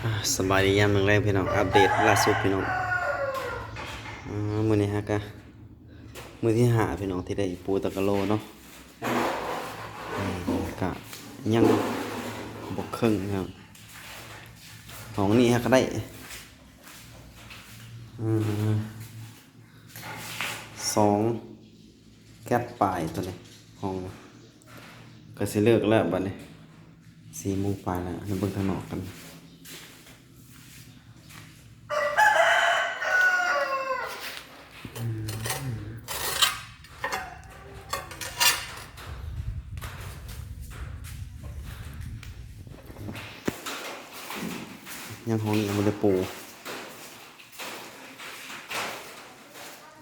ອ່າ ສະບາຍດີຍາມແລງໆ ພີ່ນ້ອງ ອັບເດດລ່າສຸດພີ່ນ້ອງ. ອ່າ ມື້ນີ້ຫາກະມື້ທີຫ້າພີ່ນ້ອງ ທີ່ໄດ້ປູຕາກະໂລເນາະ. ອ່າ ກະຍັງບໍ່ເຄິ່ງພີ່ນ້ອງ. ຫ້ອງນີ້ຫາກະໄດ້ ອ່າ ສອງແກັບປາຍໂຕນີ້ ຫ້ອງນີ້ກະຊິເລີກແລ້ວບັດນີ້ ສີ່ໂມງປາຍແລ້ວ. ມາເບິ່ງທາງນອກກັນ ຍັງຫ້ອງນີ້ຍັງບໍ່ໄດ້ປູ.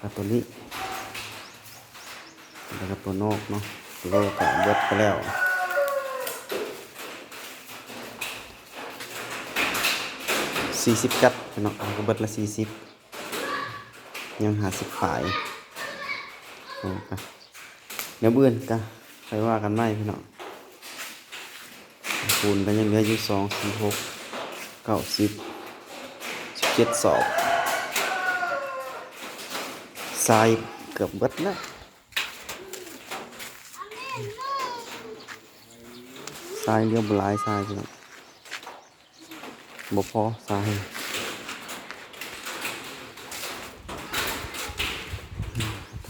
ກະໂຕນີ້ ແລ້ວກະໂຕນອກເນາະ ໂຕນອກກະເບິດໄປແລ້ວ ສີ່ສິບກັບພີ່ນ້ອງ ກະເບິດລະສີ່ສິບ ຍັງຫ້າສິບປາຍ. ໂອເຄ ແນວອື່ນກະຄ່ອຍວ່າກັນໃໝ່ພີ່ນ້ອງ. ປູນກະຍັງເຫຼືອຢູ່ ສອງ ສີ່ ຫົກ ເກົ້າ ສິບ ສິບເຈັດສອບ. ຊາຍເກືອບເບິດແລ້ວ ຊາຍເຫຼືອບໍ່ຫຼາຍ ຊາຍພີ່ນ້ອງ ບໍ່ພໍຊາຍ. ໂອ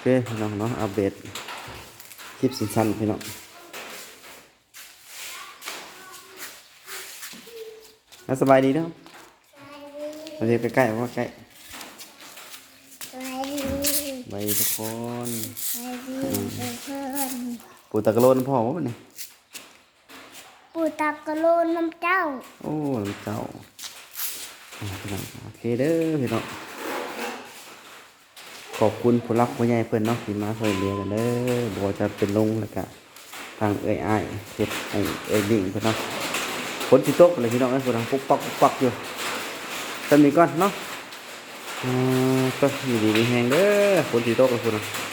ເຄພີ່ນ້ອງເນາະ ອັບເດດຄລິບສັ້ນໆ ພີ່ນ້ອງ. ອ່າ ສະບາຍດີເດີ ສະບາຍດີ ເອົາໃກ້ໆ ເອົາໃກ້ໆ. ສະບາຍດີ ສະບາຍດີທຸກຄົນ ສະບາຍດີທຸກຄົນ. ປູຕາກະໂລນຳພໍ່ບໍ່ບັດນີ້? ປູຕາກະໂລນຳເຈົ້າ. ໂອ້ ນຳເຈົ້າ. ອ່າ ພີ່ນ້ອງ ໂອເຄເດີພີ່ນ້ອງ. ຂອບຄຸນຜູ້ຫຼັກຜູ້ໃຫຍ່ເພິ່ນເນາະ ທີ່ມາຊ່ວຍເຫຼືອກັນເດີ ບໍ່ວ່າຈະເປັນລຸງ ແລ້ວກະທາງເອື້ອຍອ້າຍ ເຮັດໃຫ້ເອື້ອຍບິ້ງເພິ່ນເນາະ. ຝົນຊິຕົກແລ້ວພີ່ນ້ອງເອີຍ ພຸ້ນນະ ປຸກປັກ ປຸກປັກຢູ່. ສ່ຳນີ້ກ່ອນເນາະ. ເອີ ຢູ່ດີມີແຮງເດີ ຝົນຊິຕົກແລ້ວພຸ້ນນະ.